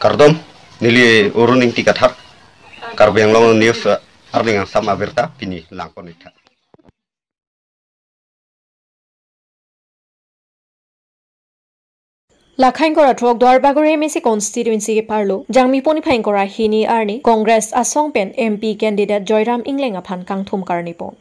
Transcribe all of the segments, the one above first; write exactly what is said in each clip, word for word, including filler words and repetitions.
Kardom, neli Arun Ingti Kathar, Karbi Anglong News, eh, arni angsam abirta pini langpon-iktha. Lakha ingkoi ra throk Duarbagori M A C constituency keparlo, Jangmi pon niphai ingkoi ra hini arni Congress asong pen M P candidate Joyram Engleng aphan kangthum karnipon.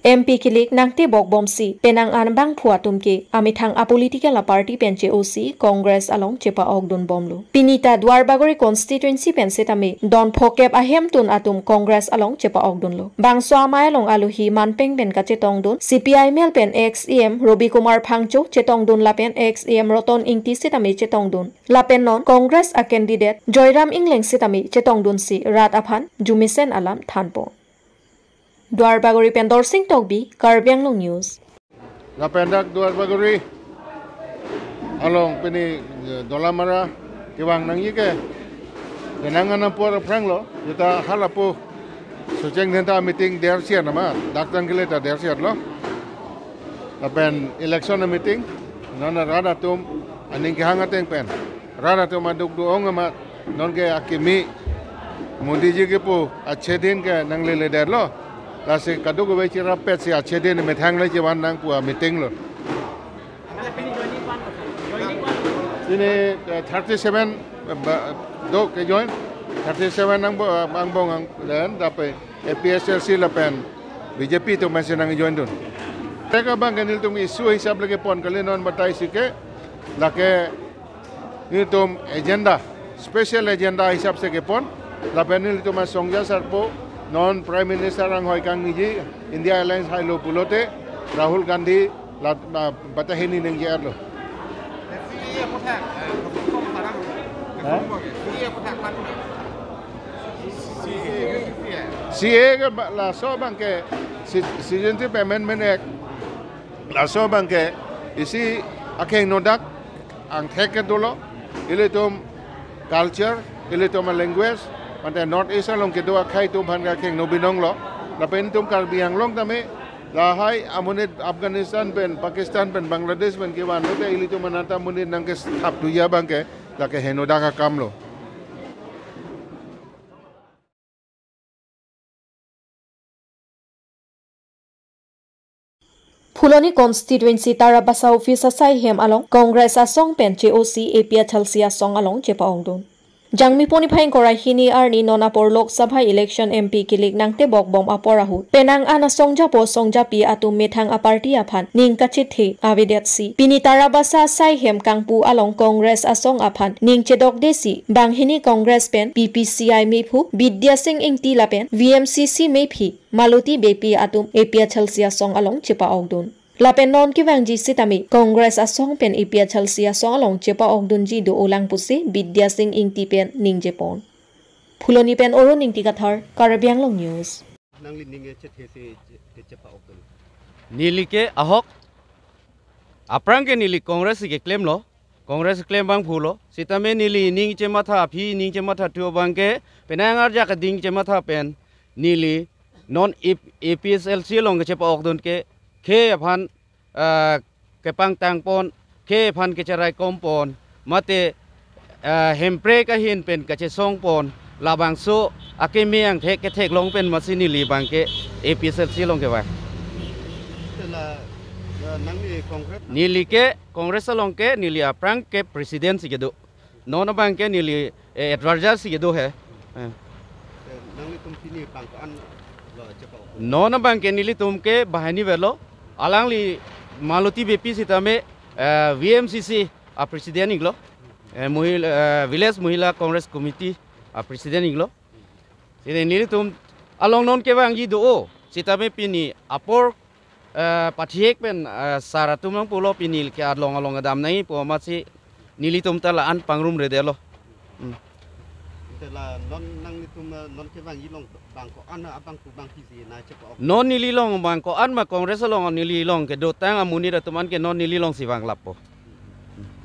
M P kilik nangtebok bomsi penang an abangphu atum ke amethang a political a party pen che-osi Congress along chepa-okdun bomlo. Pini ta Duarbagori constituency pen setame don phokep ahemtun atum Congress along chepa-okdunlo. Bangso amei along alohi manpeng pen kachetongdun C P I M L pen ex E M Robi Kumar Phangcho chetongdun lapen ex E M Roton Ingti setame chetongdun. Lapen non Congress a candidate Joyram Engleng setame chetongdunsi rat aphan jumesen alam thanpon. Duarbagori pen Dorsing Tokbi, Karbi Anglong News. Lapen dak Duarbagori along pini, eh, Dolamara kevang nangji ke, kenang anam apor aphranglo, jeta halapu Socheng Dhenta meeting dersiat nama, dak tangkele ta dersiatlo. Lapen election a meeting, non rat atum aning kehang ateng pen, rat atum aduk do-ong amat, nonke akimi Modi ji kepu achedin ke nangleledetlo. Lasi kadokave chirapetsi achedin methang le chevan nang pu a meeting lo. Pini, eh, thirty seven, eh, ba-, do ke join. Thirty seven angbong, eh, angbong ang, then dape A P H L C lapen B J P atum masi nangjoindun. Mereka abangke nelitum issue hisap lagi pon kali, non batai si ke, lake nelitum agenda, special agenda hisap si kepon, lapen nelitum asongja sarpo, non Prime Minister anghoi kangniji, India Alliance hailo pulote, Rahul Gandhi, la, la, bata hini ningje-etlo. Ha? C A ke ba-, laso abangke ci-, Citizenship Amendment Act, laso abangke isi akheng nodak angthek ke dolo, ilitum culture, ilitum language, mate North East along kedo akhei atum aphan ke akheng no binonglo, lapen itum Karbi Anglong tame, lahai amonit Afghanistan pen, Pakistan pen, Bangladesh pen kevan lote ilitum ananta amonit nangkethap thuji abangke, lake henodak akamlo. Phuloni constituency Tarabasa office asai hem along Congress asong pen che-osi A P H L C asong along chepa-okdun. Jangmi pon niphai ingkoi ra hini arni non apor Lok Sabha election M P kilik nangtebok bom apor ahut, penang an asongjapo songjapi atum methang a party aphan ning kachethe avedetsi, pini Tarabasa asai hem kangpu along Congress asong aphan ning chedokdesi, banghini Congress pen P P C I mephu Bidya Sing Ingti lapen V M C C mephi Maloti Beypi atum A P H L C asong along chepa-okdun. Lapen non kevangji sitame Congress asong pen A P H L C asong along chepa-okdunji do-olang pusi Bidya Sing Ingti pen ningjepon. Phuloni pen Arun Ingti Kathar, Karbi Anglong News. Nangli ning kachethe si che-, ke chepa-okdun. Neli ke ahok, aphrang ke neli Congress si keklemlo, Congress klem abangphulo, sitame neli ning chematha, aphi ning chematha thu abangke, penang arjak ading chematha pen, neli non A-, A P H L C along ke chepa-okdun ke, khei aphan, ah, kepangtangpon, khei aphan kecherai kompon, mate, ah, hemprek ahin pen kachesongpon, labangso akimi angthek ketheklong pen masi neli abangke A P H L C along kevang. Te la, eh, nangli Congress? Neli ke Congress along ke neli aphrang ke president si kedo. Non abangke neli, eh, advisor si kedo he. Eh. Eh, nanglitum pini bang ko-an lo chepa-ok? Non abangke nelitum ke banghini avelo. Alangli Maloti Beypi sitame, eh, V M C C a president iklo. Eh, Mohil-, eh, Village Mohila Congress Committee a president iklo. Sini nelitum along non kevangji do-o. Sitame pini apor, eh, pathihek pen, eh, sar atum nangpulo pini ke along along kedam nangji pu amatsi nelitum ta la-an pangrumredetlo. Hmm. Te la non nanglitum, eh, non kevangji along bang ko-an abangphu abangpi si nangchepa-ok? Non neli along bang ko-an ma Congress along neli along kedotang amonit atum an ke non neli along si vanglappo.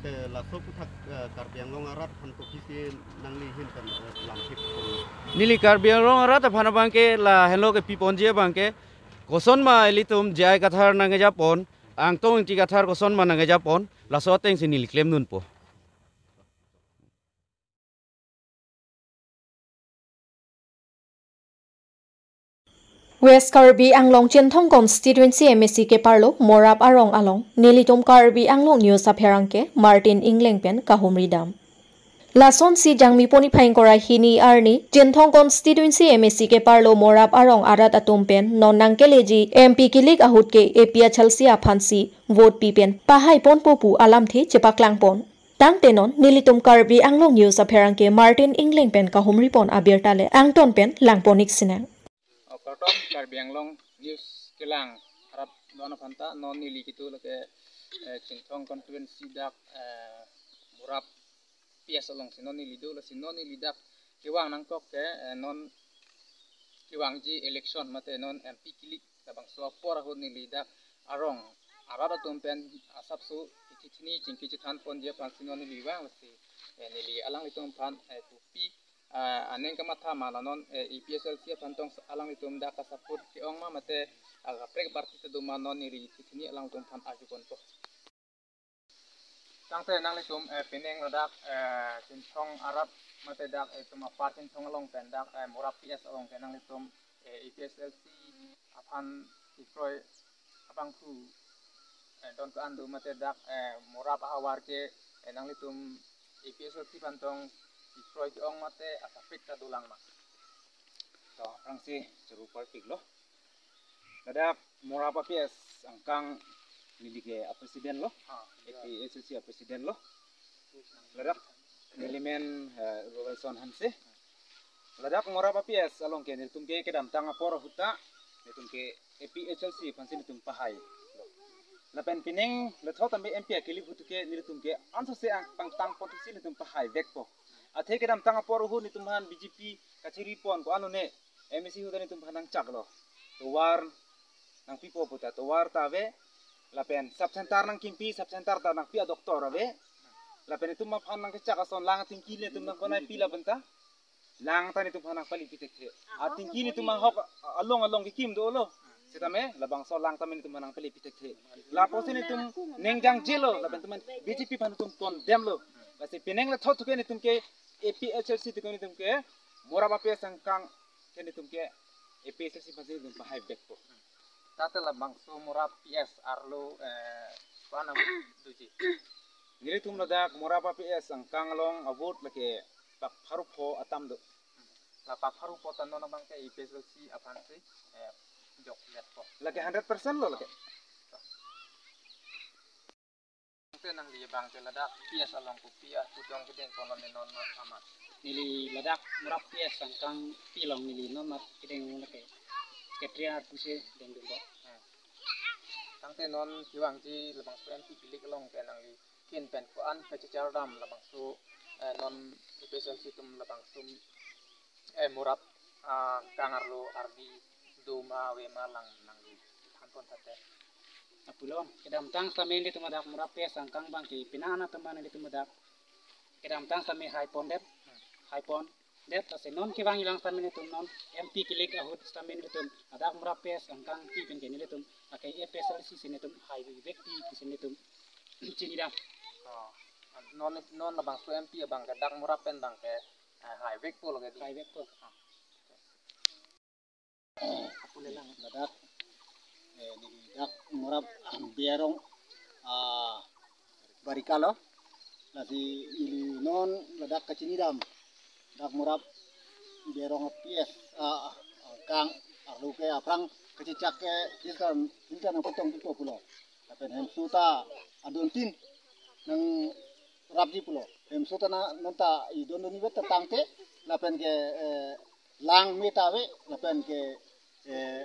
Te laso aphuthak, eh, Karbi Anglong arat aphan kopisi nangli ahin pen, eh, lamthip pon? Neli Karbi Anglong arat aphan abangke la henlo kepiponji abangke, kosonma ilitum J I Kathar nangkejapon, Angtong Ingti Kathar kosonma nangkejapon, laso atengsi neli klemdunpo. West Karbi Anglong Chinthong Constituency M A C keparlo Morap arong along nelitum Karbi Anglong News apherangke Martin Engleng pen kahumri dam. Lasonsi Jangmi poni phai ingkoi ra hini arni Chinthong Constituency M A C keparlo Morap arong arat atum pen non nangkeleji M P kilik ahut ke A P H L C aphansi vote pi pen pahai ponpo pu alamthe chepaklang pon. Tangte non nelitum Karbi Anglong News apherangke Martin Engleng pen kahumri pon abirta le angton pen lang pon ik sinang. O kardom Karbi Anglong News kelang arat don aphan ta non neli kedo lake, eh, Chinthong Constituency dak, eh, Morap P S alongsi non neli do, lasi non neli dak kevang nangkok ke, eh, non kevangji election mate non M P kilik labangso apor ahut neli dak arong arat atum pen asapso ithi thini chingki chethan ponji aphansi non neli vang, lasi, eh, neli alanglitum aphan, eh, kopi, ah, aning kamatha ma la non, eh, A P H L C aphan tong alanglitum dak ka-support ke-ong ma mate, ah, kaprek party ta do ma non neli ithi thini alanglitum aphan arju ponpo. Tangte nanglitum, eh, pining ladak, eh, Chinthong arat mate dak, eh, itum apar Chinthong along pen dak, eh, Morap P S along ke nanglitum, eh, A P H L C aphan kekroi abangphu, eh, don ko-an do mate dak, eh, Morap ahavar ke, eh, nanglitum A P H L C aphan tong kekroi ke-ong mate asapik ta dolang ma? To, aphrangsi churu parpiklo. Ladak Morap a-P S angkang neli ke a-president lo. Ah, iya. A P H L C a-president lo. Ladak neli men, eh, Robertson Hanse. Ladak Morap a-P S along ke nelitum ke kedamtang apor ahut ta nelitum ke A P H L C aphansi nelitum pahai. Lapen pining lethot ambe M P akilik ahut ke nelitum ke ansose angpangtang ponsi nelitum pahai vekpo. Athe kedamtang apor ahut nelitum aphan B J P kachiri pon ko-an lone M A C ahut ta nelitum aphan nangchaklo. Tovar nangpipo pu ta tovar ta ave. Lapen sub center nangkimpi, sub center ta nangpi a-doctor ave. Lapen itum aphan nangkechak ason lang atingki nelitum nangkonai pi lapen ta lang ta nelitum aphan nangpali pi thekthe. Atingki nelitum ahok along along kekim dolo. Setame labangso lang tame nelitum aphan nangpali pi thekthe. Lapusi nelitum neng jangjelo lapen itum B J P aphan itum condemn lo. Lasi pining lethot ke nelitum ke A P H L C ke nelitum ke Morap a-P S angkang ke nelitum ke A P H L C aphansi nelitum pahai vekpo. Tangte labangso Morap P S arlo, eh, ko-an a-vote doji? Nelitum ladak Morap a-P S angkang along a-vote lake pak pharo pho atam do. La pak pharo pho ta non abang ke A P H L C aphansi, eh, jokletpo. Lake hundred percent lo lake. Tangte nangli abang ke ladak P S along kopi atum dong kedeng pon lo ne non amat? Neli ladak Morap P S angkang pi along neli non amat kedeng lake secretary arpu si dengdunlo. Hmm. Tangte non kevangji labangso M P kilik along ke nangli kin pen ko-an kachechar dam labangso, eh, non A P H L C atum labangso, eh, Morap, ah, angkang arlo ardi do ma ave ma lang nangli than pon thate. Lapulo, kedamtang setame nelitum ladak Morap P S angkang abang ke pini an atum abang nelitum ladak kedamtang setame hai pondet, hai pondet, lasi non kevangji lang setame nelitum non M P kilik ahut setame nelitum ladak Morap P S angkang pi pen ke nelitum lake A P H L C si nelitum hai vekpi pusi nelitum chini dam. Oh, non, non labangso M P abang ke dak Morap pen abang ke, eh, hai vekpo lake do. Hai vekpo. Ladak, eh, neli dak Morap Bey arong, ah, Barika lo. Lasi neli non ladak kachini dam dak Morap Bey arong a-P S, ah, angkang arlo ke aphrang kachechak ke filter, filter nangpatong pipo pulo. Lapen hemso ta adon tin nangrapji pulo. Hemso ta na non ta idon dun ivet ta tangte lapen ke, eh, lang me ta ave, lapen ke, eh,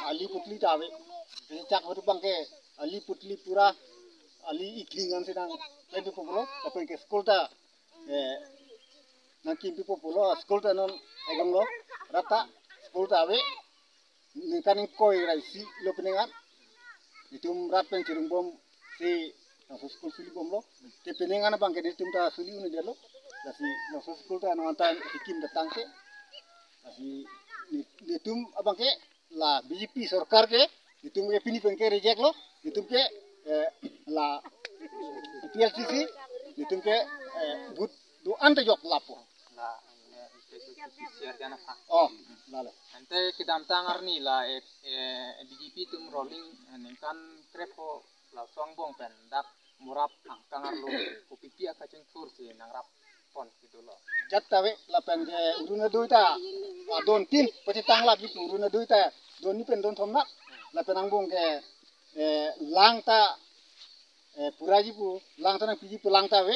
ali putli ta ave. Kachechak ahut abang ke ali putli pura, ali ikling ansi nangpeng pipo pulo, lapen ke school ta, eh, nangkim pipo pulo, school ta non egong lo, rat ta school ta ave. Ningkan ingkoi ra isi lo pining an. Itum rat pen chirung bomsi labangso school suli bomlo. Te pining an abang ke nelitum ta suli un-edetlo. Lasi labangso school ta non anta kikim datang ke. Lasi ne-, nelitum abang ke la B J P sorkar ke, nelitum ke pini pen ke reject lo. Nelitum ke, eh, la A P H L C si, nelitum ke, eh, vote do-an ta jok lapo. P C R dan aphan. Oh, lalo. Ante kedamtang arni la, eh, eh, B J P atum ruling, eh, ningkan krepho laso angbong pen dak Morap angkang arlo kopipi akachingthur si nangrap pon si dolo. Jat ta ave lapen ke Arunodoi ta, ah, don tin pachethang lap ji pu Arunodoi ta don ni pen don thom na lapen angbong ke, eh, lang ta, eh, pura ji pu lang ta nangpi ji pu lang ta ave.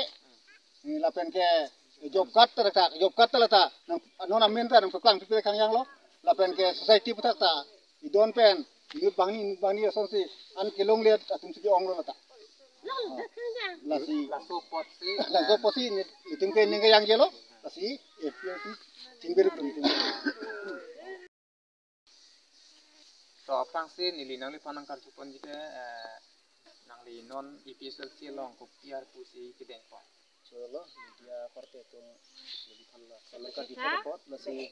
Eh, lapen ke, eh, job card ta ta, job card ta la ta nang non amen ta nangpaklang pipi kang yang lo. Lapen ke society aputhak ta idon pen inut bangni inut bangni asonsi an kelongle atum si ke-ong lo la ta. Oh. Lasi laso apotsi laso apotsi ne itum ke ning ke yang jelo. Lasi A P L C chingber belum itum. To aphrangsi neli nangliphan nangkarju ponji ke, eh, nangli non A P H L C along kopi arpu si kedeng pon? Cholo, media korte atum neliphan la nangkarju pon apot, lasi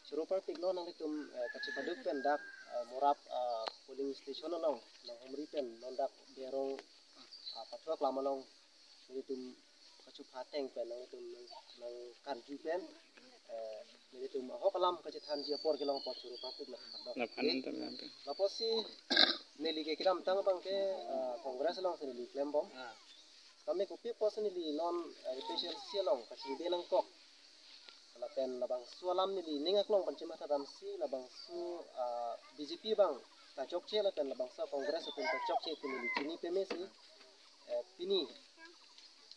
choro parpiklo nanglitum, eh, kachepaduk pen dak, eh, Morap, eh, polling station along nanghumri pen non dak Berong, ah, pathuak lam along nelitum kachupha ateng pen nanglitum nang, nangkarju pen, eh, nelitum ahok alam kachethanji apor kelong apot choro parpiklo. Laphan antam lampe. Lapusi neli ke kedamtang abang ke, eh, Congress alongsi neli klembom. Ah. Tame kopi apotsi neli non, eh, A P H L C along kachingbe nangkok. Lapen labangso alam neli ning aklong pen chematha damsi labangso, ah, B J P abang ta chokche lapen labangso Congress atum ta chokche pu neli chini peme si, eh, pini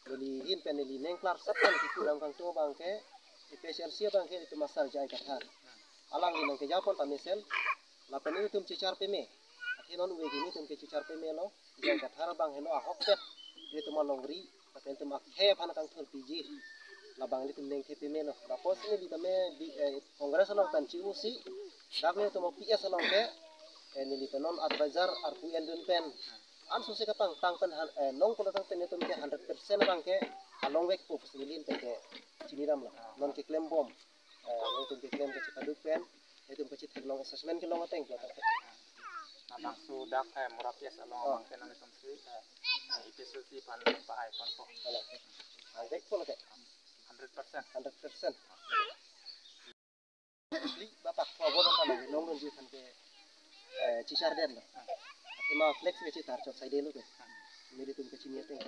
neli ahin pen neli neng klarsap pen kipu dam kangtung abang ke A P H L C abang ke itum asar J I Kathar. Alangli nangkeja pon ta mesen lapen itum chichar peme. Athe non ove ke itum ke chichar pemelo. J I Kathar abang helo ahokpet itum alongri lapen itum akhei aphan kangthur piji. Labang itum nengthe pemelo. Lapusi neli tame di, eh, Congress along pen chi-usi dak nelitum P S along ke, eh, neli pen non advisor arpu endun pen anso si kapangtang pen han, eh, nong pulo tang pen itum ke hundred percent abang ke along vek pu pusi neli pen ke chini damlo. Non keklembom. Eh, nelitum keklem kachepaduk pen, nelitum kachetheklong assessment kelong ateng pulo tang. Labangso dak, eh, Morap P S along Oh. abang ke nanglitum si, eh, eh, A P H L C aphan pahai ponpo. Hala. Hai, vek pulo ke? Hundred percent. Hundred percent. Li bapak ko abon ta nongdunji aphan ke, eh, chichar detlo. Athema flex ke chitar chot saidelo ke. Nelitum kachini ateng.